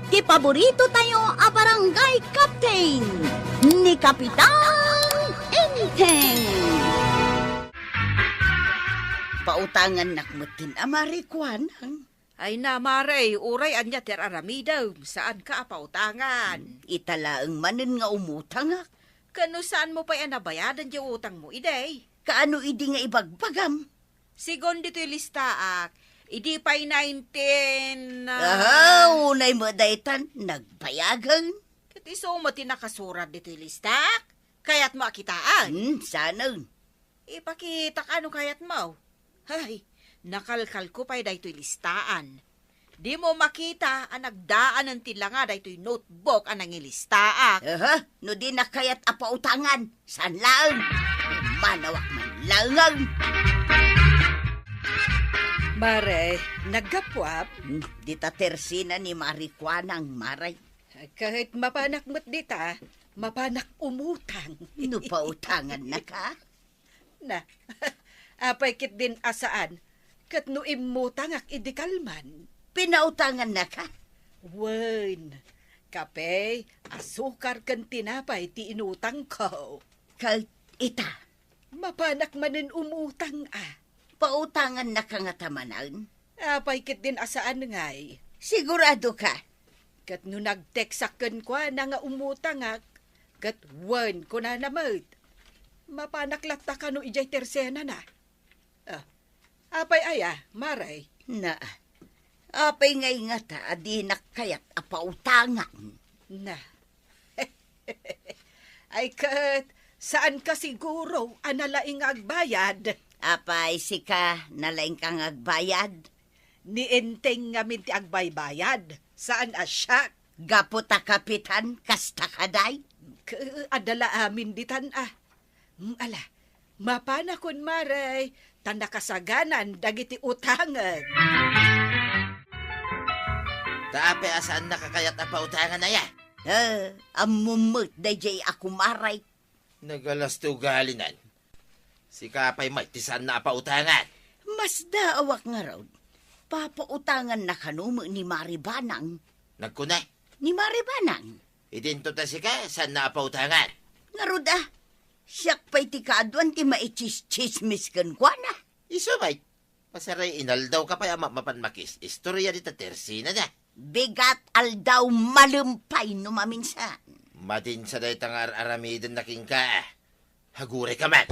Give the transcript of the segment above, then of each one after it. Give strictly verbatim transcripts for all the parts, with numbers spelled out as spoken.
Ti paborito tayo a barangay captain, ni Kapitan Enteng. Pautangannak met ken a Mari Kuanang. Ay na, Mare, uray ania ti ar-aramidem, saanka a pautangan. Ita laeng manen nga umutangak. Ken no saanmo pay a nabayadan diay utangmo idi? Kaano idi nga ibagbagam? Sigun ditoy listaak, idi pay nineteen, ah, Aha, unay met daytan, nagbayagen. Ket isu met ti nakasurat ditoy listaak? Kayatmo a kitaen? Hmm, saanen. Ipakitak no kayatmo. Hay, nakalkalko pay daytoy listaan. Dimo makita a nagdaanen ti langa daytoy notebook a nangilistaak. Aha, no dinak kayat a pautangan, saan laeng? Manawak man laeng. Mare, naggapuam? Hmm, dita tersina ni Mari Kuanang, Mare. Ket mapanak met dita, mapanak umutang. No pautangannaka? Na, apay ketdin a saan, ket no immutangak idi kalman? Pinautangannaka? Wen, kape, asukar ken tinapay ti inutangko. Ket ita? Mapanak manen umutang a. Pautangannaka ngata manen? Apay ketdin a saan ngay? Siguradoka? Ket no nagteksak kenkuana nga umutangak, ket wen kunana met. Mapanak latta kano idiay tersenana? Ah, apay aya, Mare? Na, apay ngay ngata a dinak kayat a pautangan? Na. Ay ket, saanka siguro a nalaing nga agbayad? Apay sika, nalaingka nga agbayad? Ni Enteng ngamin ti agbaybayad, saan a siak. Gapu ta kapitan, kasta kadi? Ke-, adda la amin ditan a. Mm, ala, mapanakon, Mare, ta nakasaganan dagiti utangek. Ta apay a saannaka kayat a pautangan aya? Eh, ammom met daydiay a kumaray. Nagalas ti ugalinan. Sika pay met ti saanna a pautangan. Masdaawak ngarud. Papautangannaka kano met ni Mari Banang. Nagkuna? Ni Mari Banang. Idinto ta sika, saanna a pautangan. Ngarud a, siak pay ti kaaduan ti maitsistsismis kenkuana. Isu met. Pasaray inaldawka pay a ma-, mapan makis-istorya dita tersinada. Bigat aldaw malem pay no maminsan. Madin sa dayta nga ar-aramidenna kenka. Agurayka met.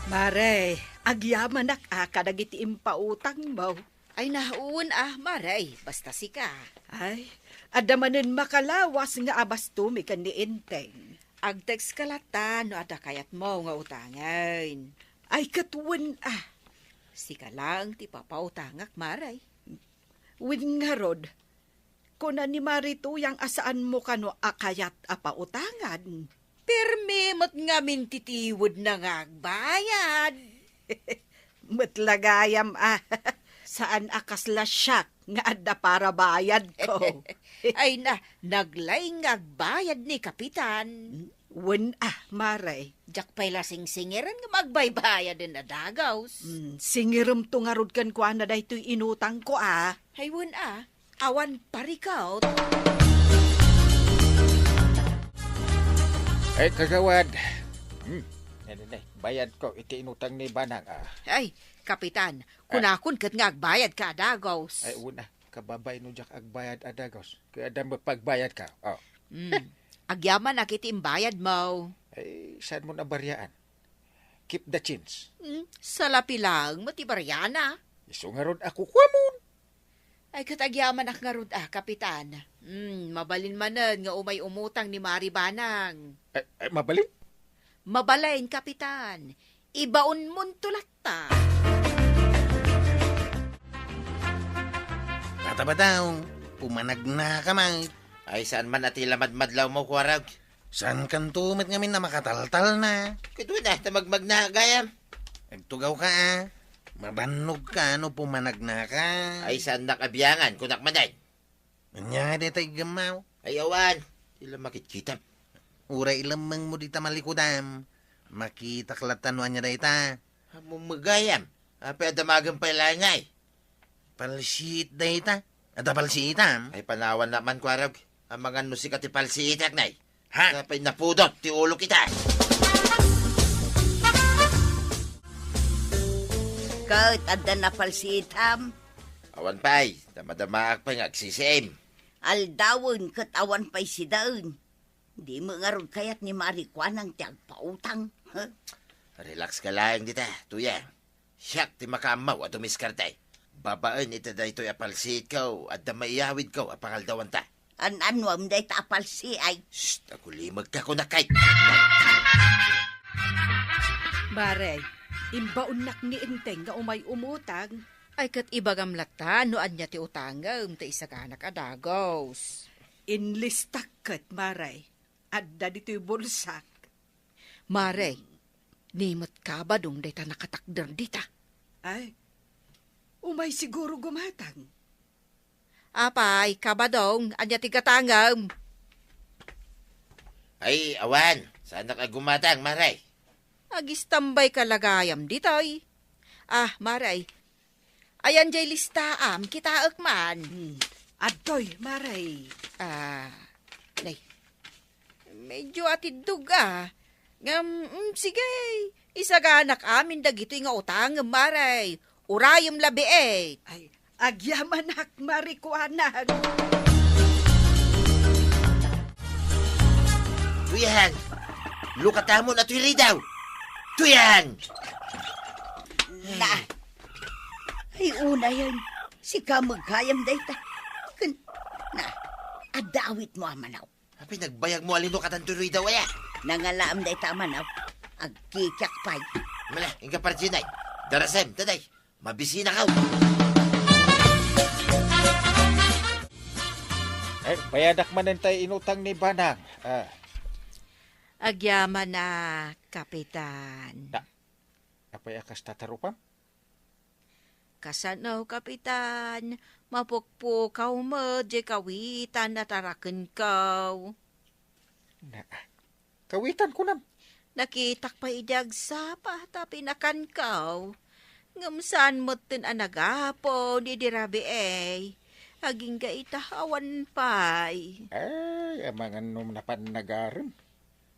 Mare, agyamanak a kadagiti impautangmo. Ay, na, wen a, Mare, basta sika. Ay, adda manen makalawas nga abastomi ken ni Enteng. Agtekska latta no adda kayatmo nga utangen. Ay, ket wen a. Sika laeng ti papautangak, Mare. Wen ngarud, kuna ni Mari Tuyang a saanmo kano a kayat a pautangan. Permi met ngamin ti tiwedna nga agbayad. Met la gayam a, saan a kasla siak nga adda parabayadko. Ay na, naglaing nga agbayad ni Kapitan. Wen a, Mare. Diak pay la singsingirem nga agbaybayaden a dagus. Mm, singiremto ngarud kenkuana daytoy inutangko a. Ay, wen a. Awan parikot. Ay, kagawad. Hmm. Nene, ne, bayadko iti inutang ni Banang, ah. Ay, Kapitan, ah, kunakon ket nga agbayadka a dagus. Ay, wen a, kababain no diak agbayad a dagus. Kaya adda met pagbayadka. Oh. Hmm. Agyamanak iti imbayadmo. Ay, saanmo a bariaan? Keep the change. Hmm, salapi laeng met ti bariana. Isu ngarud a kukuamon. Ay, ket agyamanak ngarud a, Kapitan. Hmm, mabalin manen nga umay umutang ni Mari Banang. Eh, eh, mabalin? Mabalin, Kapitan. Ibaonmonto latta. Bata-bata, pumanagnaka met. Ay, saan man a ti la madmadlawmo, Kuarog? Saankanto met ngamin a makataltalna? Ket wen a, ta magmagna gayam. Agtugawka a. Mabannogka no pumanagnaka. Ay, saannak a biangan, kunak manen. Ania nga dayta iggemmaw? Ay, awan. Ti la makitkitam. Uray ilemmengmo dita malikudam. Makitak latta no ania dayta. Ammom gayam. Apay a damagem pay la ngay? Palsiit dayta. Adda palsiitam? Ay, panawannak man, Kuarog. Amangan no sika ti palsiitek, nay. Ha? Apay napudot ti ulok ita? Ket adda napalsiitam? Awan pay, damadamaak pay nga agsisiim. Aldawen ket awan pay sidaen. Di met ngarud kayat ni Mari Kuanang ti agpautang, ha? Relax ka laeng dita, Tuyang. Siak ti makaammo a dumiskarte. Babaen iti daytoy a palsiitko, adda maiyawidko a pangaldawanta. An-anuem dayta a palsiit? Shh! Agulimegka, kunak kay. Mare, imbaonnak ni Enteng nga umay umutang. Ay, ket ibagam latta no ania ti utangem ta isaganak a dagus. Inlistak ket, Mare. Adda ditoy bulsak. Mare, ni met kabadong dayta nakatakder dita. Ay, umay siguro gumatang. Apay, kabadong, ania ti gatangem? Ay, awan. Saanak a gumatang, Mare. Agistambay ka la gayam ditoy. Ah, Mare, ayan jay listaam, kitaek man. Hmm. Adtoy, Mare. Ah, nay. Medyo atiddog, ah. Ngem, mm, sige, isaganak amin dagitoy nga utangem, Mare. Urayem labi, eh. Ay, agyamanak, Mari Kuanang. Tuyang! Lukatamon a Tuyridaw! Tuyang! Na. Ay, unayen. Sika met gayam dayta. Ken, na, adda awitmo a manok. Apay, nagbayagmo a linukatan Tuyridaw aya? Nangalaem dayta a manok. Agkikiak pay. Mala, inka partinay. Darasem, taday. Mabisinakaw. Eh, bayadak manen tay inutang ni Banang. Ah. Agyaman a, Kapitan. Na, apay a kasta tarupam? Kasano, Kapitan? Mapukpukaw met jay kawitan a tarakenkaw. Na, kawitan kunam. Nakitak pay idi agsapa ta pinakankaw. Ngem saan metten a nagapon idi rabii. Agingga ita awan pay. Ay, amangan no napan nagarem.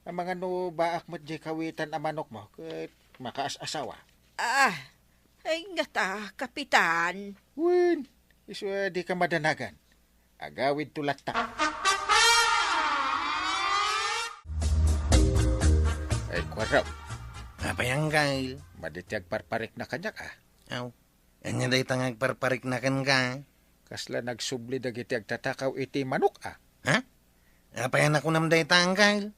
Amangan no baak met jay kawitan a manokmo ket makaas-asawa. Ah, ay ngata, Kapitan. Wen, isu a dika madanagan. Agawidto latta. Ay, Kuarog. Apay, Anggail? Madi ti agparparikna kaniak, ah. Aw, ania dayta nga agparparikna kenka? Kasla nagsubli dagiti agtatakaw iti manok, ah. Ha? Apay a nakunam dayta, Anggail?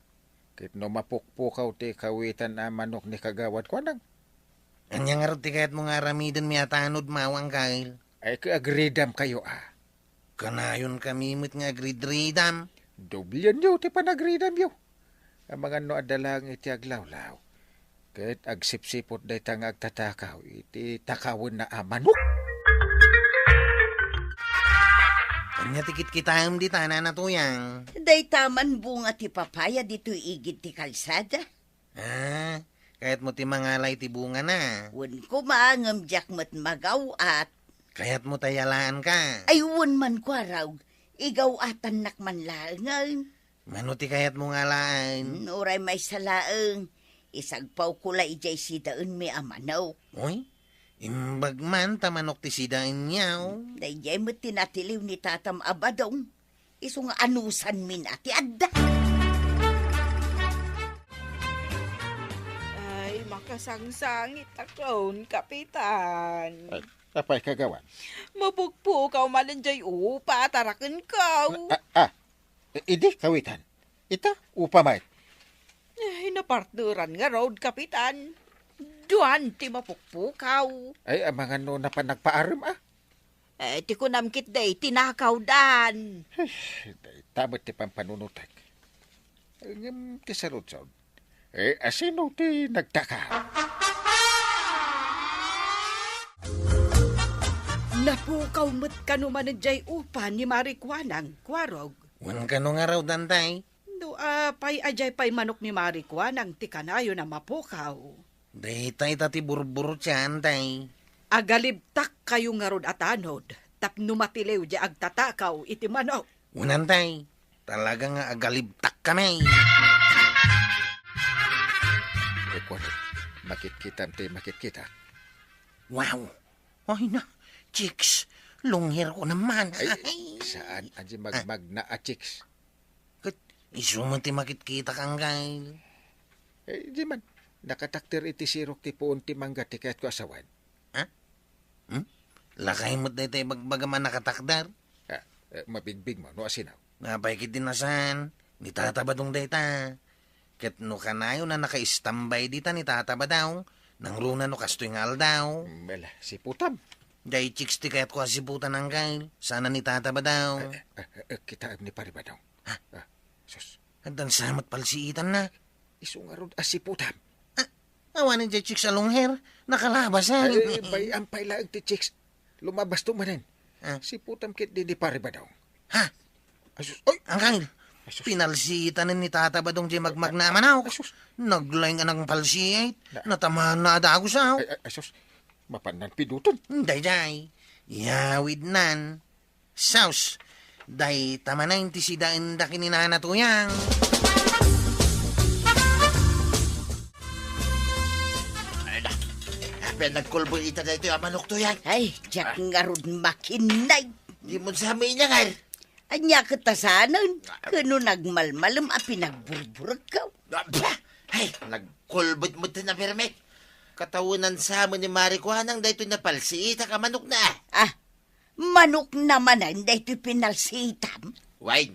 Ket no mapukpukaw ti kawitan a manok ni Kagawad Kuanang. Ania ngarud ti kayatmo nga aramidenmi a tanod, Mawang Kail? Ay, agridamkayo, a. Kanayonkami met nga agridridam. Doblianyo ti panagridamyo. Amangan no adda laeng iti aglawlaw. Ket agsipsiput dayta nga agtatakaw iti takawenna a manok. Ania ti kitkitaem dita, Nana Tuyang? Dayta man bunga ti papaya ditoy igid ti kalsada. Ah, kayatmo ti mangala iti bungana? Wen koma, ngem diak met magaw-at. Kayatmo ta yalaanka? Ay, wen man, Kuarog. Igaw-atannak man laengen. Mano ti kayatmo nga alaen? Hmm, uray maysa laeng, isagpawko la idiay sidaenmi a manok. Uy, imbag man ta manok ti sidaenyo. Hmm, daydiay met ti natiliw ni tatam a badong. Isu nga anusanmin a ti adda. Ay, makasangsangitakon, Kapitan. Ay, apay, Kagawad? Mapukpukaw manen diay upa a tarakenkaw. Ah, ah, Idi, kawitan. Ita, upa met. Ay, napartneran ngarud, Kapitan. Duan ti mapukpukaw. Ay, amangan no napan nagpaarem, a. Eh, ti kunam ketdi, tinakawdan. Ay, dayta met ti pampanunotek. Ngem ti saludsod, eh, asino ti nagtakaw? Napukaw met kano manen diay upa ni Mari Kuanang, Kuarog. Wen kano ngarud, Antay? No apay a diay pay manok ni Mari Kuanang ti kanayon a mapukaw. Dayta ita ti burburutsian, Antay. Agalibtakkayo ngarud a tanod tapno matiliw diay agtatakaw iti manok. Unantay, talaga nga agalibtakkami. Ikuan, makitkitam ti makitkita. Wow! Ay na, chicks, long hair ko naman. Ay, saan a di magmagna a chicks? Ket isu met ti makitkita, Angkel. Eh, di man, nakatakder iti sirok ti puon ti mangga ti kayatko a sawen. Ha? Hmm? Lakay met dayta ibagbagam a nakatakder? Ah, eh, mabigbig mo, no asinaw? Apay ketdi a saan, ni Tata Badong dayta. Ket no kanayon a naka-standby dita ni Tata Badong, nangruna no kastoy nga aldaw. Mm, ala, siputam. Diay chicks ti kayatko a siputan, Angkel. Saan a ni Tata Badong. Eh, eh, eh, kitaem ni Pare Badong. Ha? Ah, sus. Addan sa met palsiitanna. Isu ngarud a siputam. Ah, awanen diay chicks a long hair. Nakalabas, eh. Eh, bay-am pay laeng ti chicks. Lumabasto manen. Ah. Siputam ketdi ni Pare Badong. Ha? Ay, sus. Ay! Angkel, ay, sus. Pinalsiitanen ni Tata Badong diay magmagna a manok. Ay, sus. Naglaing a nangpalsiit. Na- Natamaanna a dagus, aw. Ay, ay, ay, sus. Mapannan piduton. Daydiay. Yawidnan. Sus, dayta manen ti sidaenda ken ni Nana Tuyang. Ay, da. Apay a nagkulbo ita daytoy a manok, Tuyang? Ay, diak ngarud makinnay. Di mo sa amin yan, ay. Ania ket a saanen? Ket no nagmalmalem a pinagburburekko. Ah, bah! Ay, nagkulbot met ti napermek. Katawenan sa amin ni Mari Kuanang daytoy napalsiitak a manokna. Ah, manokna manen daytoy pinalsiitam? Wen,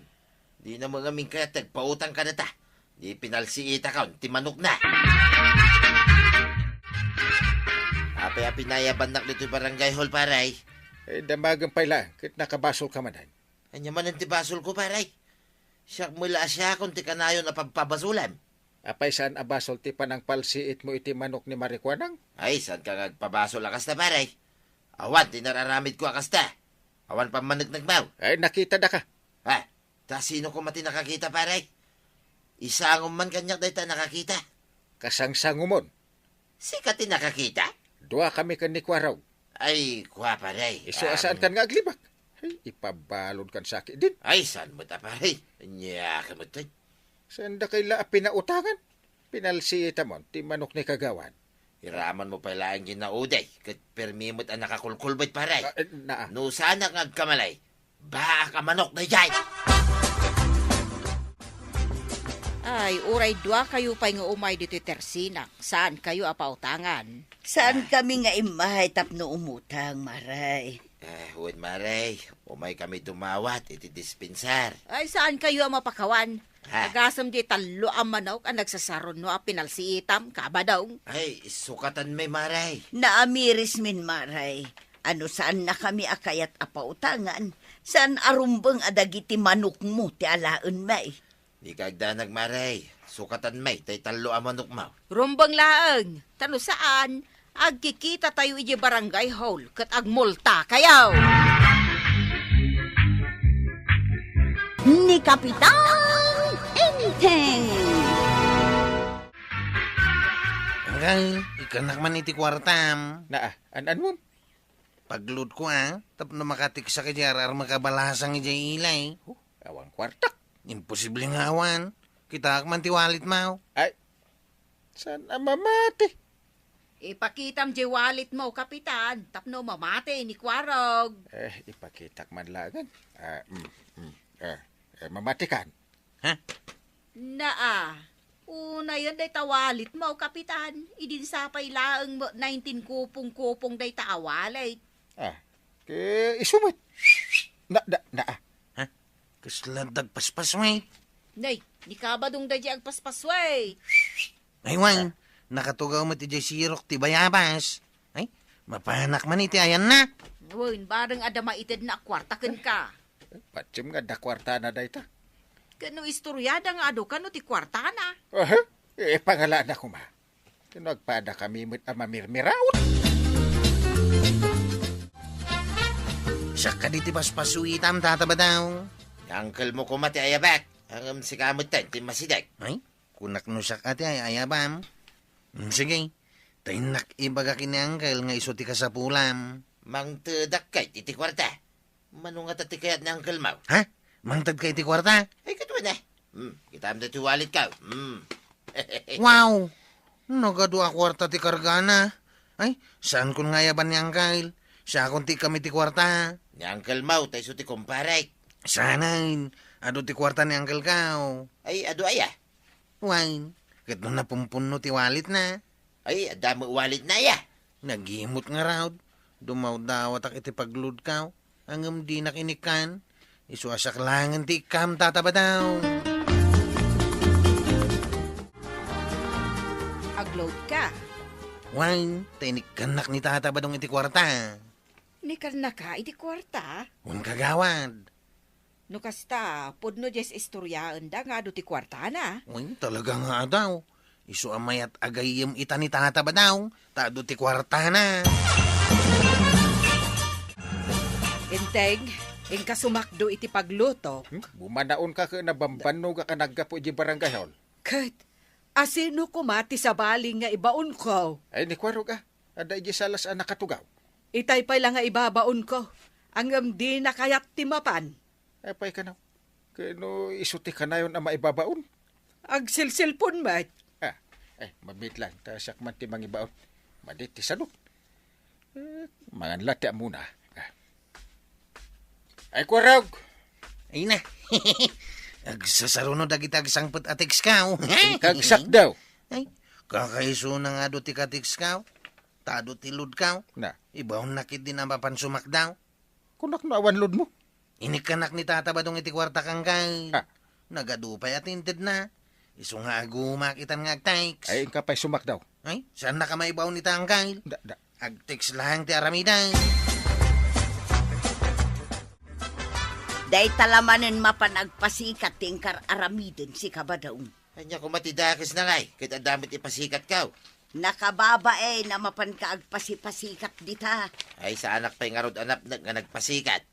dina met ngamin kayat ti agpautang kadata. Di pinalsiitakon ti manokna. Apay a pinayabannak ditoy barangay hall, pare? Eh, damagem pay laeng, ket nakabasolka manen. Ania manen ti basolko, pare? Siak met la a siakon ti kanayon a pagpabasolem. Apay saan a basol ti panangpalsiitmo iti manok ni Mari Kuanang? Ay, saanka nga agpabasol a kasta, pare. Awan ti nararamidko a kasta. Awan pammaneknekmo. Ay, nakitadaka. Ha? Ta sino koma ti nakakita, pare? Isangom man kaniak dayta a nakakita. Kasangsangomon. Sika ti nakakita? Duakami ken ni Kuarog. Ay, kua, pare. Isu a saankan nga aglibak. Ay, ipabalodkan sa akin din. Ay, saan met a, pare? Ania ka met, ay? Saandakay la a pinautangan? Pinalsiitamon ti manok ni Kagawan. Iramanmo pay laeng ti nauday, ket permi met a nakakulkulbet, pare. Ah, eh, naa. No saanak nga agkamali, baak a manok daydiay! Ay, uray duakayo pay nga umay ditoy tersinak, saankayo a pautangan. Saankami nga immay tapno umutang, Mare. Eh, wen, Mare, umaykami dumawat iti dispensar. Ay, saankayo a mapakawan. Ha? Agasem diay tallo a manok a nagsasaruno a pinalsiitam, Kabadong. Ay, sukatanmi, Mare. Naamirismin, Mare. No saannakami a kayat a pautangan, saan a rumbeng a dagiti manokmo ti alaenmi. Dika agdanag, Mare. Sukatanmi tay tallo a manokmo. Rumbeng laeng. Ta no saan, agkikitatayo idiay barangay hall ket agmultakayo. Ni Kapitan Enteng. Angkel, ikkannak man iti kuartam. Naa, an-anmom? Pagluodko, a, tapno makatiksak idiay ar-armek a balasang idiay ilay. Oh, awan kuartak. Imposible nga awan. Kitaak man ti walletmo. Ay, saan a mamati? Ipakitam diay walletmo, Kapitan, tapno mamati ni Kuarog. Eh, ipakitak man laengen. Ah, mm, mm, eh, eh, mamatikan. Ha? Naa, unayen dayta walletmo, Kapitan. Idin sa pay laeng met nineteen kupong-kupong dayta a wallet. Ah, ke isu met. Na, na, naa. Ha? Kasla dagpaspas, wey? Nay, ni Kabadong daydiay agpaspas, wey. Ay, wen, ah, nakatugaw met idiay sirok ti bayabas. Ay, mapanak man iti ayanna. Wen, bareng adda maitedna a kuarta kenka. Patiem nga adda kuartana dayta. Ket no istoriada nga adu kano ti kuartana. Aha, eh, pangalana koma. Ket no agpadakami met a mamirmiraot. Siak kadi ti paspasuitam, Tata Badong. Uncle mo koma ti ayabak. Ngem sika metten ti masideg. Ay, kunak no siak a ti ay-ayabam. Mm, sige. Ta innak ibaga ken ni Uncle nga isu ti kasapulam. Mangtedak kayat iti kuarta. Mano ngata ti kayat ni Uncle Mau? Ha? Mangtedka iti kuarta? Ay, ket wen, eh. Hmm, kitam daytoy wallet ko. Hmm. Wow! Nagadu a kuarta ti kargana. Ay, saankon nga ayaban ni Uncle. Siakon ti ikkan iti kuarta. Ni Uncle Mau, ta isu ti kumparek. Saanen, adu ti kuarta ni Uncle Mau. Ay, adu aya? Wen, ket no napunpunno ti walletna. Ay, adda met walletna aya. Nagimut ngarud. Dumawdawatak iti pag-load ko. Ngem dinak inikkan. Isu a siak laengen ti ikkam, Tata Badong. Ag-load ka. Wen, ta inikkannak ni Tata Badong iti kuarta. Inikkannak iti kuarta? Wen, kagawad. No kasta, pudno diay istoryaenda nga adu ti kuartana. Uy, talaga nga adu. Isu a mayat a gayyem ita ni Tata Badong, ta adu ti kuartana. Enteng, inka sumakdo iti pagluto. Hmm? Bumanaonka ket nabambannoga ka naggapu iti barangay hall. Ket, asino koma ti sabali nga ibaonko? Ay, ni Kuarog, ah. Adda iti salas a nakatugaw. Itay pay la nga ibabaonko. Ngem dina kayat ti mapan. Apay kano? Ket no isu ti kanayon a maibabaon? Agselselpon met. Ah, eh, mamit lang, ta siak man ti mangibaon. Madi ti sano. Eh, mangan la ti ammona. Ah. Ay, Kuarog! Ay na. Agsasaruno dagiti agsangpet a text ko. Inka agsakdaw. Ay, kakaisuna nga adu ti ka-text ko. Ta adu ti load ko. Na. Ibaonnak iti na mapan sumakdaw. Kunak no awan load mo? Inikkannak ni Tata Badong iti kuarta, Uncle. Ah. Nagadu pay a ti intedna. Isu nga agumak itan nga ag-text. Ay, inka pay sumakdaw. Ay, saannaka maibaon ita, Uncle. Da, da. Ag-text laeng ti aramidem. Dayta la manen mapan agpasikat ti inkar-aramiden, sika Badong. Ania koma ti dakesna ngay, ket adda met ipasikatka? Nakababain a mapanka agpasipasikat dita. Ay, saanak pay ngarud a napnek nga nagpasikat.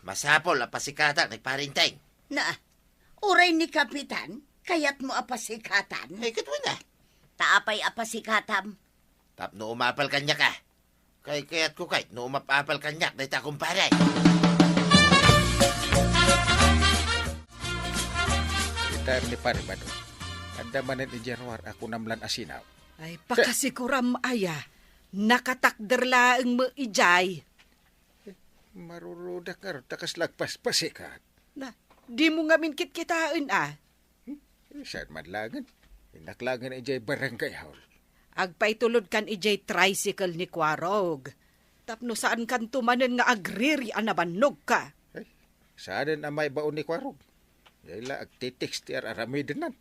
Masapul a pasikatak ni Pare Enteng. Na, uray ni Kapitan, kayatmo a pasikatan? Ay, ket wen a. Ta apay a pasikatam? Tapno umapal kaniak a. Kaykayatko kayat no umap-apal kaniak dayta, kumpare. Itan ni Pare Badong. Adda manen idiay ruar a kunam lan a sinaw. Ay, pakasikuram aya. Nakatakder laeng met idiay. Marurudak ngarud ta kasla agpaspasikat. Na, dimo ngamin kitkitaen a? Hmm? Eh, saan man laengen? Innak laengen idiay barangay hall. Agpaitulodkan idiay tricycle ni Kuarog. Tapno saankanto manen nga agriri a nabannogka. Ay, saanen a maibaon ni Kuarog. Diay la agtitext ti ar-aramidennan.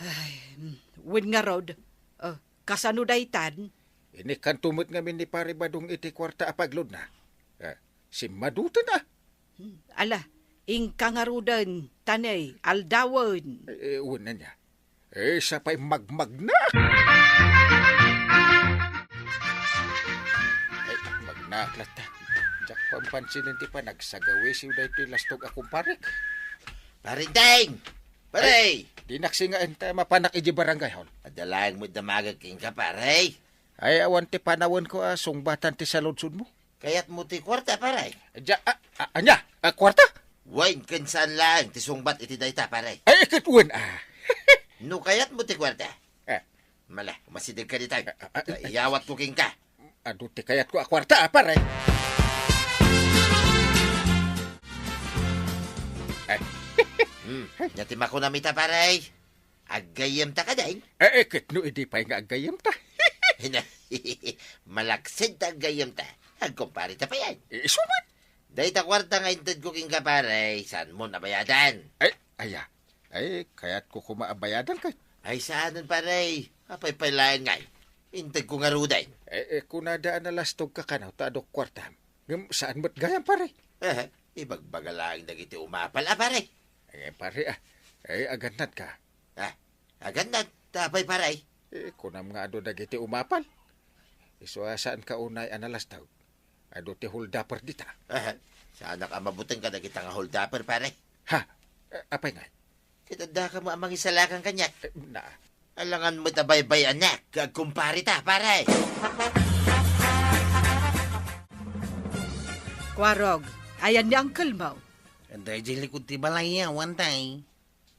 Ay, mm, wen ngarud. Oh, kasano daytan? Inikkanto met ngamin ni Pare Badong iti kuarta a pagloadna. Ah, simmaduten a. Hmm, ala, inka ngaruden, ta ne, aldawen. Eh, eh, wen ania. Eh, siya pay magmagna. Ay, magnaak latta. Diak pampansin ti panagsagawisiw daytoy lastog a kumparek. Pare Enteng! Pare! Ay, dinak singaen ta mapanak idiay barangay hall. Adda laeng met damagek kenka, pare. Ay, awan ti panawenko a sungbatan ti saludsodmo. Kayatmo ti kuarta, pare? Dia, a, a, ania? A, kuarta? Wen, ken saan laeng ti sungbat iti dayta, pare? Ay, ket wen, a. No kayatmo ti kuarta, eh, mala, umasidegka dita. A, a, a, ta iyawatko kenka. Adu ti kayatko a kuarta, a, pare. Ay. Hmm, ania ti makunam ita, pare? Aggayyemta kadi? Eh, eh, ket no idi pay nga aggayyemta. Malaksid ta aggayyemta. Agkumpareta payen. Eh, isu met. Dayta kuarta nga intedko kenka, pare, saanmon a bayadan. Ay, aya. Ay, kayatko koma a bayadan ket. Ay, saanen, pare. Apay pay laeng ngay? Intedko ngaruden. Eh, eh, kunada a nalastogka kano ta adu kuartam. Ngem saan met gayam, pare. Eh, ibagbaga laeng dagiti umapal a, pare. Eh, pare, a. Eh, agannadka. A, agannad, ta apay, pare? Eh, kunam nga adu dagiti umapal. Isu a saanka unay a nalastog. Adu ti holdaper dita. Aha, saanak a mabuteng kadagita nga holdaper, pare. Ha? Eh, apay ngay? Ket addaka met a mangisalakan kaniak. Eh, na. Alangan met a baybay-anak, agkumpare ta, pare. Kuarog, ayan ni uncle mo? Adda idiay likod ti balay, awan tay.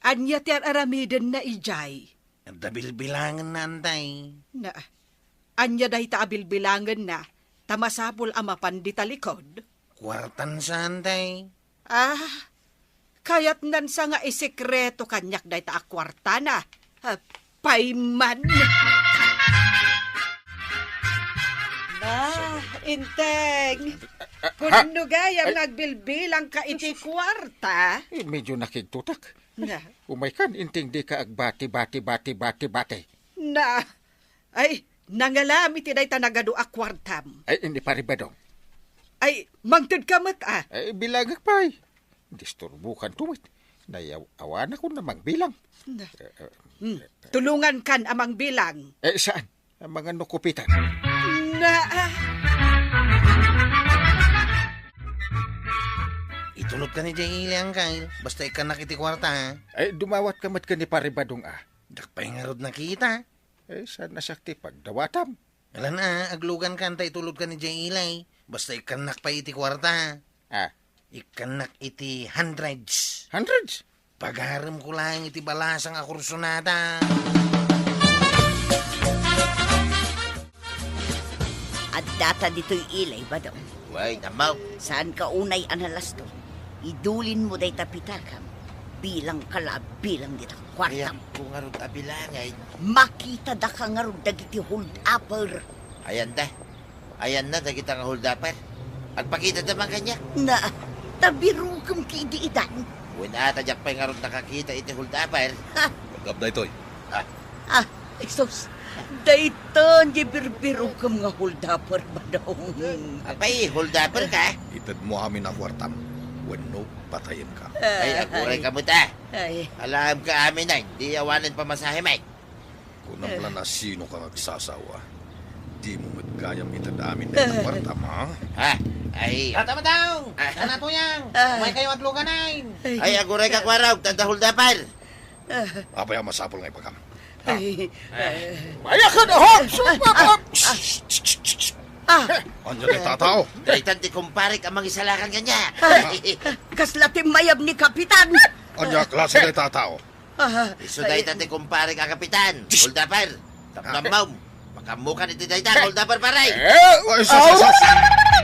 Ania ti ar-aramidenna idiay? Adda bilbilangenna, antay. Na, ania dayta a bilbilangenna? Ta masapul a mapan dita likod. Kuartan sa, antay. Ah, kayatnan sa nga isekreto kaniak dayta a kuartana. Ah, payman. Na, Inteng, ah, ah, pudno gayam nga agbilbilang ka iti kuarta. Eh, medyo nakigtutak. Na. Umaykan, Inteng, dika agbati, bati, bati, bati, bati. Na, ay, nangalam iti dayta nagadu a kuartam. Ay, ni Pare Badong. Ay, mangted ka met, ah. Ay, bilangak pay. Disturbokan to met. Nayaw-awanakon a mangbilang. Na. Eh, eh, hmm. Tulungan kan a mangbilang. Eh, saan? Ang mga nukupitan. Na, ah. Itulod ka ni Jay Ilay, Angkal. Basta ikkanak iti kuarta, ha? Ay, dumawat ka met ken ni Pare Badong, ah. Dakpay ngarud nakita. Eh, saan a siak ti pagdawatam? Alan a, aglugan kan ta itulod ka ni Jay Ilay. Basta ikkannak pay iti kuarta. Ah. Ikkannak iti hundreds. Hundreds? Pagarem ko laeng iti balasang a kursunada. Addata ditoy Ilay, Badong. Way, namaw. Saan ka unay a nalasto? Idulin mo dayta pitakam. Bilang ka la, bilang dita kuartam. Ayan ko ngarud a bilangen. Makita da ka ngarud dagiti hold-upper. Ayan da. Ayan na, dagita nga hold-upper. Agpakita da man kaniak. Na, ta birukem ki idi idan. Wen ata, diak pay ngarud nakakita iti hold-upper. Ha? Agab daytoy. Ha? Ah, Jesus. Daytan di birbirukem nga hold-upper, Badong. Apay, hold-upper ka? Ited mo amin a kuartam. Wenno, patayen ka. Ay, aguray ka met, ah. Ay. Alaem ka amin, ay. Di awanen pamasahe, Mike. Kunam la, nasino ka nga agsasawa? Di mo met gayam ited amin dayta kuartam, ha? Ha? Ay. Tata Madaw! Ah. Tana Tuyang! Ah. Umay kayo agluganan! Ay, aguray ka, Kuarog, ta adda hold-upper! Ah. Apay a masapul nga ipagam? Ha? Ay. Ay, akin, hop! Ah. Anya dayta a tao? Daytan ti kumparek a mangisalakan kaniak. Ah. Kasla timmayab ni Kapitan. Anya klase dayta a tao? Ah, isu dayta ti kumparek a kapitan, hold-upper. Tapno ammom, makaammokan iti dayta, hold-upper, pare. Eh, ay, sus, sus, sus.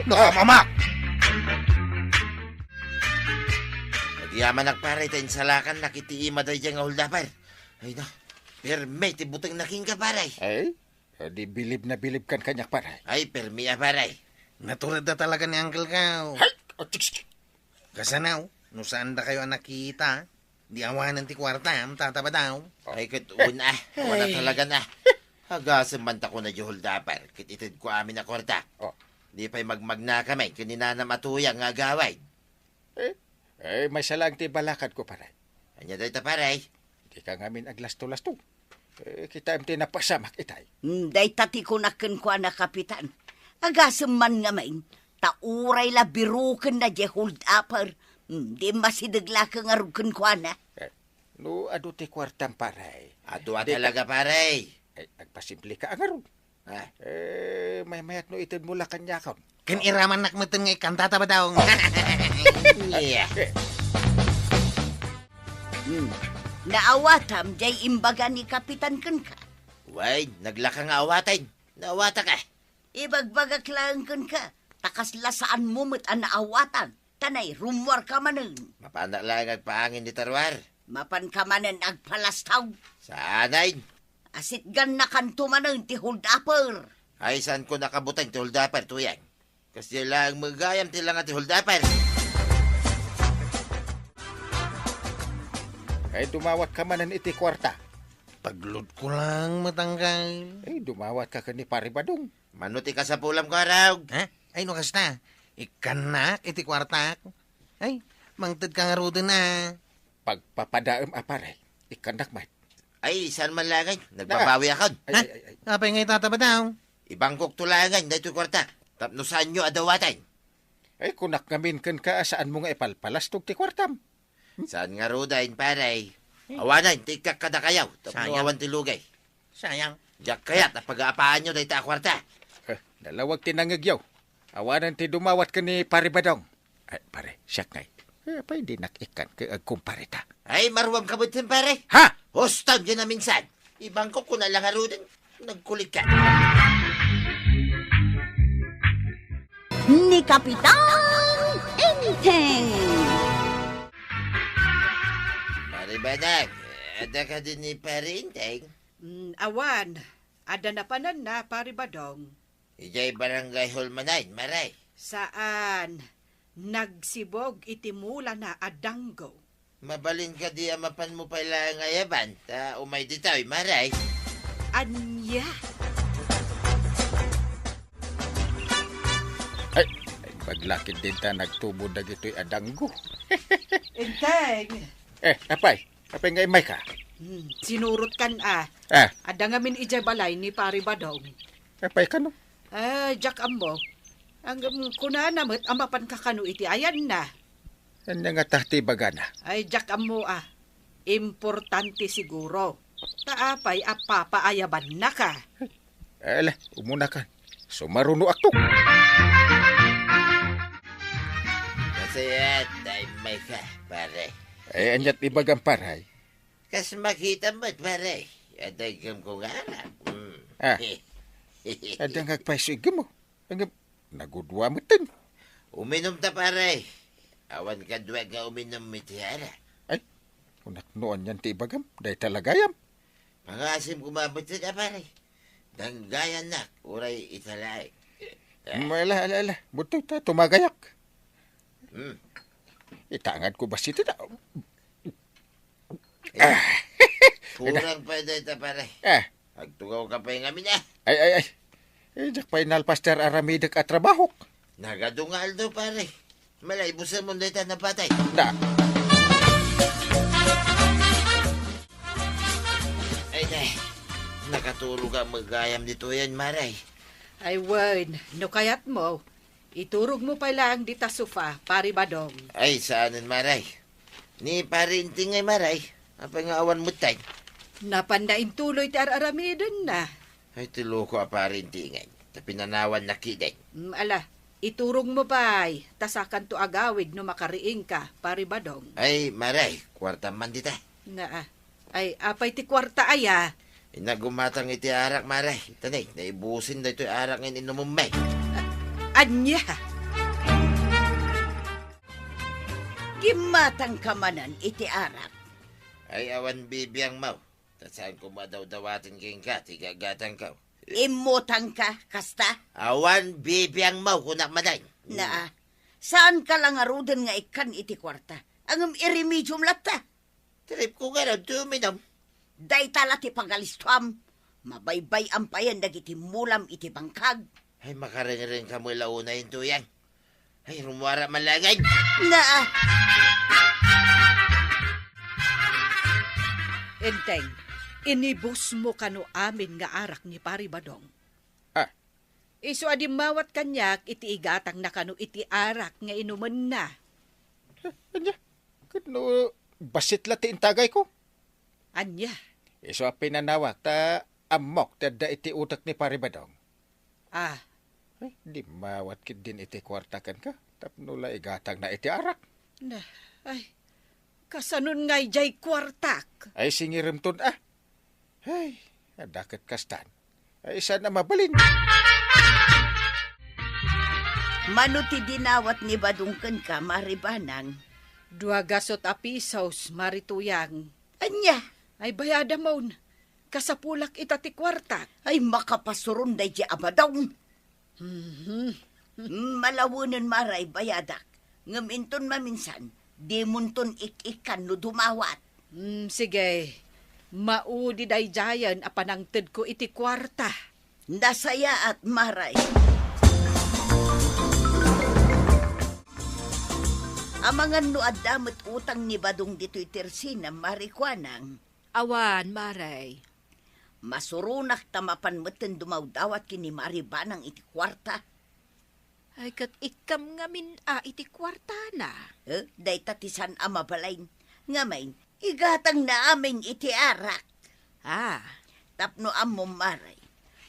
Nakamamak. Agyamanak, pare, ta insalakannak iti ima daydiay nga hold-upper. Ay, na. Permi ti butengna kenka, pare. Ay, di bilib na bilib kan kaniak, pare. Ay, permi a, pare. Naturedda talaga ni Uncle Kao. Hay! Atsik! Kasano, no saandakayo a nakita, di awanen ti kuartam, Tata Madaw. Ay, ket una, awan a talaga na. Agasem man ta kuna di hold-upper, ket itedko amin a kuarta. Oh. Di pay magmagnakami ken ni Nanam a Tuyang nga agawid. Eh, eh, maysa laeng ti balakadko, pare. Ania dayta, pare? Dika ngamin aglasto-lasto. Eh, kitaem ti napasamak itay. Hmm, dayta ti kunak kenkuana, Kapitan. Agasem man ngamin, ta uray la birukenna diay hold-upper, hmm, di masideg la ka ngarud kenkuana. Eh, no adu ti kuartam, pare. Adu a talaga, pare. Eh, agpasimple ka ngarud. Ah. Eh, maymayat no itedmo la kaniakon. Ken iramannak metten nga ikkan, Tata Madaw. Yeah. Hmm. Naawatam diay imbaga ni Kapitan kenka? Wen, naglaka nga awaten. Naawatak, eh. Ibagbagak laeng kenka, ta kasla saanmo met a naawatan. Ta nairummuarka manen. Mapanak laeng agpaangin dita ruar. Mapanka manen agpalastaw. Saanen? Asitgannakanto manen ti hold-upper. Ay, saanko nakabuteng ti hold-upper, Tuyang? Kasdiay laeng met gayam ti langa ti hold-upper. Ay, dumawatka manen iti kuarta. Pagludko laeng met, Angkal. Ay, dumawatka ken ni Pare Badong. Mano ti kasapulam, Kuarog? Ha? Ay, no kasta, ikkannak iti kuartak. Ay, mangtedka ngaruden a. Pagpapadaem a, pare, ikkannak met. Ay, saan man laeng, nagbabawiakon. Ay, ha? Ay, ay, ay. Apay nga itata, Madaw? Ibangkokto laeng daytoy kuartak. Tapno saanyo a dawaten. Ay, kunak ngamin kenka a saanmo nga ipalpalastog ti kuartam. Saan ngaruden, pare? Awanen ti ikkak kadakayo, tapno awan ti lugay. Sayang. Diak kayat a pagaapaanyo dayta a kuarta. Eh, nalawag ti nangegyo. Awanen ti dumawat ken ni Pare Badong. Ay, pare, siak ngay. Eh, apay dinak ikkan ket agkumpare ta? Ay, maruam ka met, pare. Ha? Huston ka na minsan. Ibangko ko na lang aruden. Nagkulik ka. Ni Kapitan Enteng. Pare Badong, adda kadi ni Pare Enteng? Mm, awan. Adda napananna, Pare Badong. Idiay Barangay Hall manen, Mare? Saan. Nagsibog iti mulana a danggo. Mabalin kadi a mapanmo pay laeng a ayaban, ta umay ditoy, Mare? Ania? Ay, ay, baglakid din ta nagtubo dagitoy a danggo. Enteng! Eh, apay? Apay nga immayka? Hmm, sinurotkan a. Ah. Adda ngamin idiay balay ni Pare Badong. Apay kano? Ah, diak ammo. Ngem kunana met a mapanka kano iti ayanna. Ania ngata ti ibagana? Ay, diak ammo a. Importante siguro. Ta apay a papaayabannaka? Ala, umunakan. Sumarunoakto. Nasayaat ta immayka, pare. Ay, aniat ibagam, pare? Kas makita met, pare. Adda iggem ko nga arak. Mm. Ah. Adda nga agpayso iggem mo. Ngem, nagudua metten. Uminom ta, pare. Awan kaduak nga uminom iti arak. Ay, kunak no anian ti ibagam, dayta la gayam. Pangaasim koma metten a, pare. Danggayannak, uray ita laeng. Ah. Mm, ala, ala, ala. Budto ta, tumagayak. Hmm. Itangad ko ba siti ta? Eh, ah. Kurang pay dayta, pare. Ah. Agtugaw ka pay ngamin, ah. Ay, ay, ay. Eh, diak pay nalpas ti ar-aramidek a trabahok. Nagadu nga aldaw, pare. Malay, busamon dayta napatay. Da. Ay, day. Nakaturog a magayam ditoyen, Mare. Ay, wen, no kayatmo, iturogmo pay laeng dita sofa, Pare Badong. Ay, saanen, Mare. Ni Pare Intingay, Mare. Apay nga awan metten? Napanna intuloy ti ar-aramidenna. Ay, ti loko a Pare Intingay. Ta pinanawanna ketdin. Mm, ala, iturogmo pay, ta sakanto agawid no makariingka, Pare Badong. Ay, Mare, kuartam man dita. Naa. Ay, apay ti kuarta aya? Innak gumatang iti arak, Mare. Ita ne, naibusin daytoy arak nga in-inumem. Ania? Gimmatangka manen iti arak. Ay, awan bibiangmo. Ta saan koma dawdawaten kenka ti gagatangko. Immutangka, kasta? Awan bibiangmo, kunak manen. Naa, saanka la ngaruden nga ikkan iti kuarta. Ngem iremediom latta. Tripko ngarud ti uminom. Dayta la ti pagalistuam. Mabaybay-am payen dagiti mulam iti bangkag. Ay, makarengrengka met la unay, Enteng. Ay, rumuara man laeng. Naa. Enteng, inibusmo kano amin nga arak ni Pare Badong? Ah. Isu a dimmawat kaniak iti igatangna kano iti arak nga inumenna. Eh, ania? Ket no bassit la ti intagayko? Ania? Isu a pinanawak ta ammok ti adda iti utek ni Pare Badong. Ah. Eh, dimmawat ketdin iti kuarta kenka tapno la igatangna iti arak. Na, ay, kasanon ngay diay kuartak? Ay, singiremton, ah. Ay, adda ket kastan. Ay, saan a mabalin? Mano ti dinawat ni Badong kenka, Mare Banang? Dua gasut a pisos, Mare Tuyang. Ania? Ay, bayadamon. Kasapulak ita ti kuartak. Ay, makapasuron daydi a Badong. Mhm. Mm, malawenen, Mare, bayadak. Ngem inton maminsan, dimonton ik-ikkan no dumawat. Mm, sige. Maudi daydiayen a panangtedko iti kuarta. Nasayaat, Mare. Amangan no adda met utang ni Badong ditoy tersina, Mare Kuanang. Awan, Mare. Masuronak ta mapan metten dumawdawat ken ni Mare Banang iti kuarta. Ay, ket ikkam ngamin a iti kuartana. Eh, dayta ti saan a mabalin. Ngamin, igatangna amin iti arak. Ah. Tapno ammom, Mare,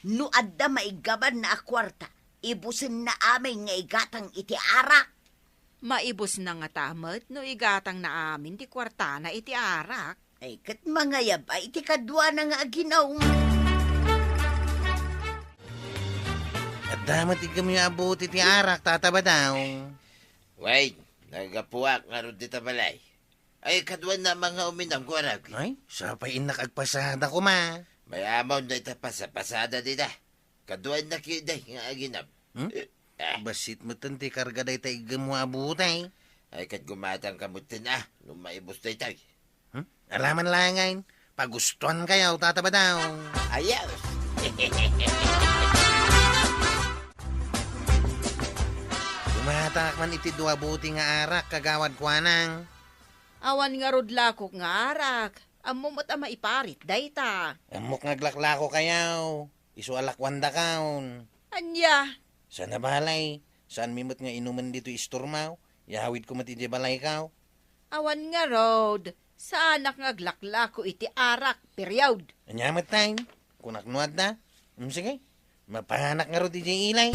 no adda maiggamanna a kuarta, ibusenna amin nga igatang iti arak. Maibusna ngata met no igatangna amin ti kuartana iti arak. Ay, ket mangayab a iti kaduana nga aginum. Adda met iggamuyo a buti ti arak, Tata Badong. Wen, naggapuak ngarud dita balay. Ay, kaduana nga uminum, Kuarog. Ay, sa pay innak agpasada koma. Mayamon dayta pasapasada dita. Kaduana ketdi nga aginum. Hmm? Eh, ah. Bassit metten ti karga dayta iggamuyo a buti. Ay, ket gumatangka metten, ah, no maibus daytoy. Hmm? Alaman laengen, pagustuankayo, Tata Badong. Ayos. Gumatangak man iti dua buti nga arak, Kagawad Kuanang. Awan ngarud lakok nga arak. Ammo met a maiparit dayta. Ammok nga aglaklako kayaw. Isu a lakuandakaon. Ania? Sana balay. Saanmi met nga inumen ditoy istormaw. Iyawidko met idiay balaykaw. Awan ngarud. Saanak nga aglaklako iti arak, period. Ania met, tay? Kunak no adda. Mm, sige. Mapanak ngarud idiay ilay.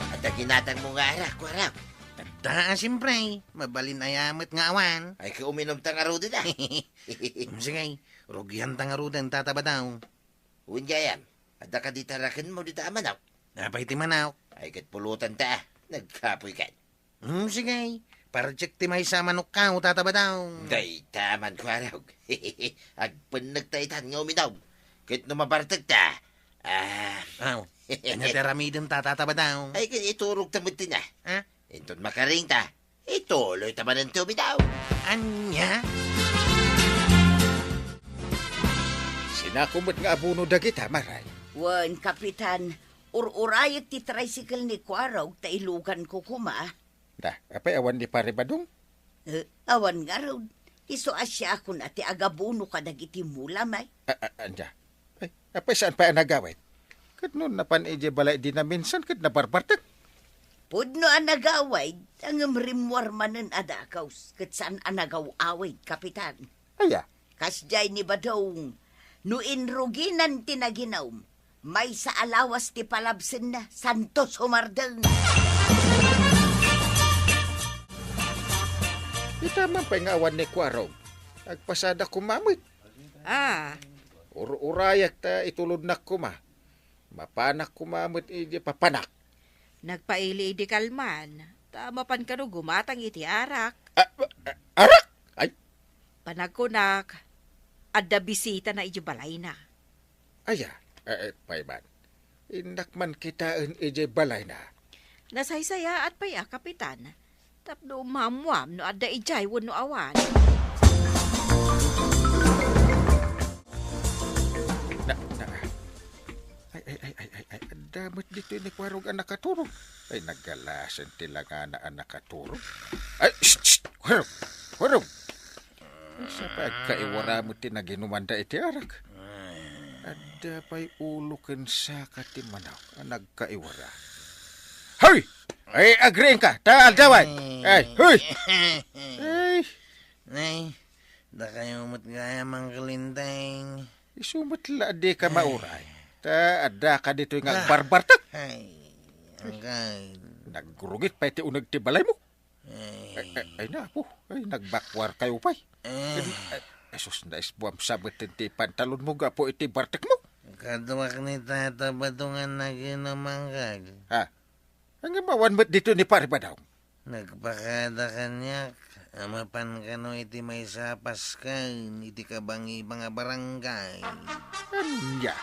Adda ginatangmo nga arak, Kuarog? Adda, a, siyempre. Mabalin aya met nga awan. Ay, ket uminumta ngarud ita. Mm, sige, rugianta ngaruden, Tata Badong. Wen gayam, adda kadi ti arakenmo dita a manok? Apay ti manok? Ay, ket pulotanta, a. Nagkapoykan. Hmm, sige. Parejek ti maysa a manokkaw, Tata Badong. Dayta man, Kuarog. Agpennekta itan nga uminum. Ket no mabartekta, ah. Aw, ania ti aramidenta, Tata Badong? Ay, ket iturogta met ti na. Ha? Inton makaringta, ituloyta manen ti uminum. Ania? Sinako met nga abono dagita, Maray. Wen, Kapitan, ur-urayek ti tricycle ni Kuarog ta iluganko koma. Da, apay awan ni Pare Badong? Eh, awan ngarud. Isu a siakon a ti agabono kadagiti mula, may. A, a, ania? Ay, apay saan pay a nagawid? Ket no napan idiay balay di naminsan ket nabarbartek. Pudno a nagawid, ngem rimmuar manen a dagus, ket saan a nagaw-awid, Kapitan. Aya? Kasdiay ni Badong, no inruginan ti naginum, maysa a lawas ti palabsenna, santos humardeng. Ita man pay nga awan ni Kuarog. Agpasada koma met. Ah. Ur-urayak ta itulodnak koma. Mapanak koma met idi papanak. Nagpaili idi kalman, ta mapan kano gumatang iti arak. A, a, arak? Ay. Panagkunak, adda bisitana idiay balayna. Aya, eh, eh, pay man. Innak man kitaen idiay balayna. Nasaysayaat pay a, Kapitan. Tapno umammuam no adda idiay wenno awan. Na, na, ay, ay, ay, ay, ay, ay, adda met ditoy ni Kuarog a nakaturog. Ay, nagalasen ti langana a nakaturog. Ay, shh, shh, Kuarog, Kuarog. Ay, sa pay agkaiwara met ti naginumanda iti arak. Adda pay ulo ken saka ti manok a nagkaiwara. Hoy! Ay, agriingka, ta aldawan! Ay, hoy! Ay! Nay, dakayo met gayam, Uncle Enteng. Isu met la a dika mauray. Ta addaka ditoy nga agbarbartek. Ay, Uncle. Nagrugit pay ti uneg ti balaymo. Ay, ay, ay, napo. Ay, nagbakuarkayo pay. Eh. Ay, ay, sus, naisbuam sa met ti pantalonmo gapu iti bartekmo. Kaduak ni Tata Badong a naginum, Uncle. Ha? Ngem awan met ditoy ni Pare Badong. Nagpakada kaniak a mapan kano iti maysa a pasken iti kabangibang a barangay. Ania?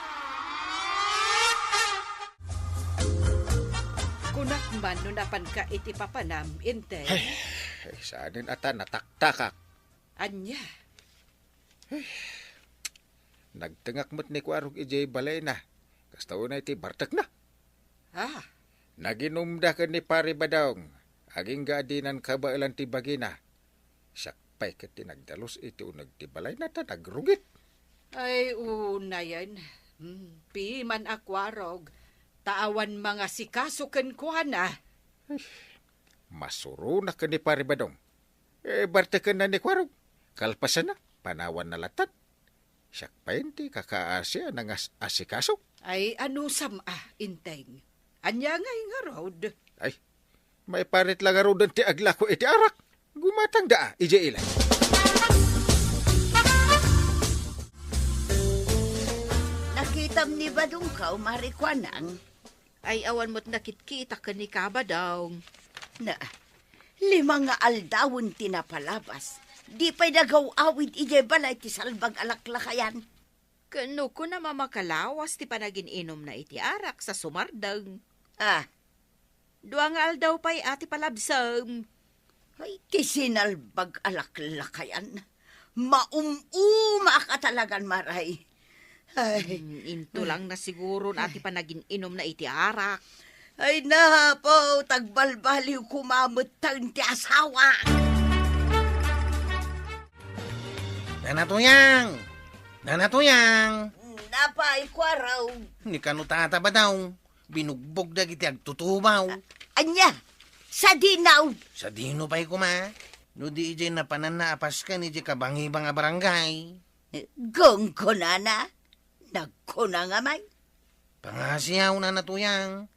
Kunak man no napanka iti papanam, Enteng. Ay, ay, saanen a ta nataktakak. Ania? Ay, nagtengak met ni Kuarog idiay balayna. Kasta unay ti bartekna. Ah. Naginumda ken ni Pare Badong. Agingga a dinan kabaelan ti bagina. Siak pay ket ti nagdalus iti uneg ti balayna ta nagrugit. Ay, unayen. Hmm, piman a Kuarog, ta awan mangasikaso kenkuana. Ay, masuronak ken ni Pare Badong. Eh, bartekenna ni Kuarog. Kalpasanna, Panawanna lattan. Siak pay ti kakaasi a nangas-asikaso. Ay, anusam a, Inteng? Ania ngay ngarud? Ay, maiparit la ngaruden ti aglako iti arak. Gumatangda a, idiay ilay. Nakitam ni Badongkaw, Mari Kuanang? Ay, awan met nakitkitak ken ni Kabadong. Na, lima nga aldawen ti napalabas. Di pay nagaw-awid idiay balay ti salbag a laklakayan. Ken no kunam a makalawas ti panagin-inumna iti arak sa sumardeng. Ah. Dua nga aldaw pay a ti palabsem. Ay, ti sinalbag a laklakayan. Maum-umak a talagan, Maray. Ay. Hmm, into lang na siguro na ti panagin-inumna iti arak. Ay, napo, tagbalbaliw koma met ti asawa. Nana Tuyang! Nana Tuyang! Napay, Kuaraw? Ni kano tata Badong, binugbog dagiti agtutubaw. A-, ania? Sadinaw? Sadino pay koma? No di idiay napananna a pasken idiay kabangibang a barangay. Gunggonana? Nagkuna nga may? Pangasiaw, Nana Tuyang.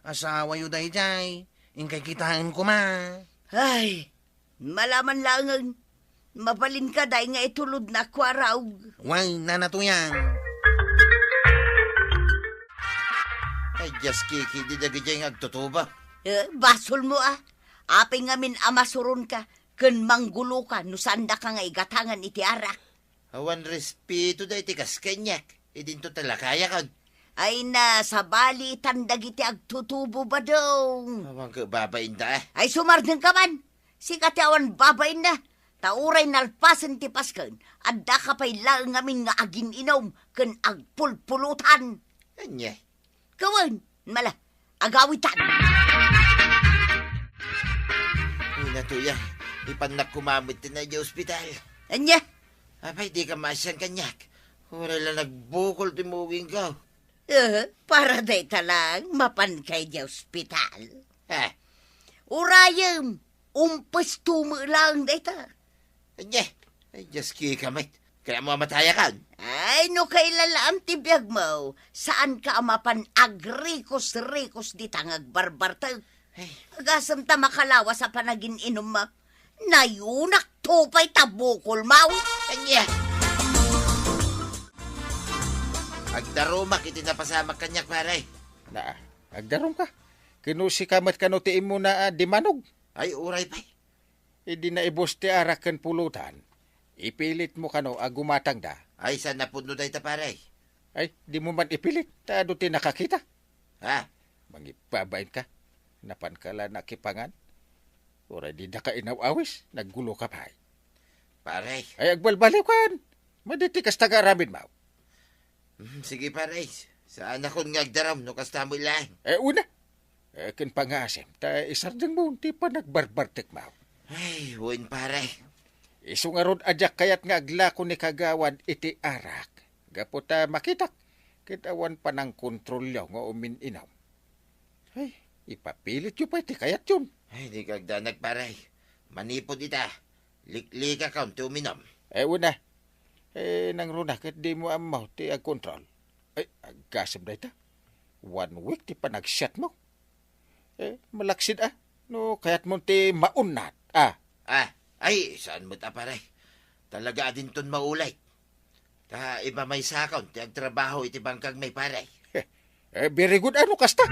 Asawayo daydiay. Inkay kitaen koma. Ay, malaman laengen. Mabalinka dayta nga itulodna, Kuaraw. Wen, Nana Tuyang. Ay, dias kikidi dagiti nga agtutuba. Eh, basolmo a. Apay ngamin a masuronka ken mangguloka no saandaka nga igatangan iti arak. Awan respeto daytoy kas kaniak. Idinto ta lakayakon. Ay na, sabalitan dagiti agtutubo, Badong. Awan ket babainda, eh. Ay, sumardengka man. Sika ti awan babainna. Ta uray nalpasen ti pasken, addaka pay laeng ngamin nga agin-inom ken agpulpulutan. Ania? Kawen, mala, agawitan. Ay, Nana Tuyang, ipannak koma met ti na idiay ospital. Ania? Apay, dika maasian kaniak. Uray la nagbukol ti mugingko. Eh, para dayta lang, mapanka idiay ospital. Eh. Urayem, umpesto met laeng dayta. Ania? Ay, dias kika met. Kayatmo a matayakon? Ay, no kailalaam ti biagmo, saanka a mapan agrikos-rikos dita nga agbarbartek. Ay. Agasem ta makalawas a panagin-inummo. Nayunak to pay ta bukolmo. Ania? Agdarumak iti napasamak kaniak, pare. Na, agdarumka. Ken no sika met kano ti immuna a dimanog. Ay, uray pay. Idi naibus ti arak ken pulutan, ipilitmo kano a gumatangda. Ay, saan a pudno dayta, pare? Ay, dimo man ipilit, ta adu ti nakakita. Ha? Mangibbabainka. Napanka la nakipangan. Uray didaka inaw-awis, nagguloka pay. Pare. Ay, agbalbaliwkan. Madi ti kasta nga aramidmo. Hmm, sige, pare. Saanakon nga agdarum no kasta met laeng. Eh, una. Eh, ken pangasim, ta isardengmo ti panagbarbartekmo. Ay, wen, pare. Isu ngarud a diak kayat nga aglako ni Kagawad iti arak. Gapu ta makitak, ket awan panangkontrolyo nga umin-inom. Ay, ipapilityo pay ti kayatyon. Ay, dika agdanag, pare. Manipud ita, liklikakon ti uminom. Eh, una. Eh, nangruna ket dimo ammo ti agkontrol. Ay, agasem dayta. One week ti panagsiatmo. Eh, malaksid a. No kayatmo ti maunnat. Ah. Ah, ay, saan met a, pare? Talaga a dinton maulit. Ta ipamaysakon ti agtrabaho iti bangkagmi, pare. Eh, very good, ano kasta?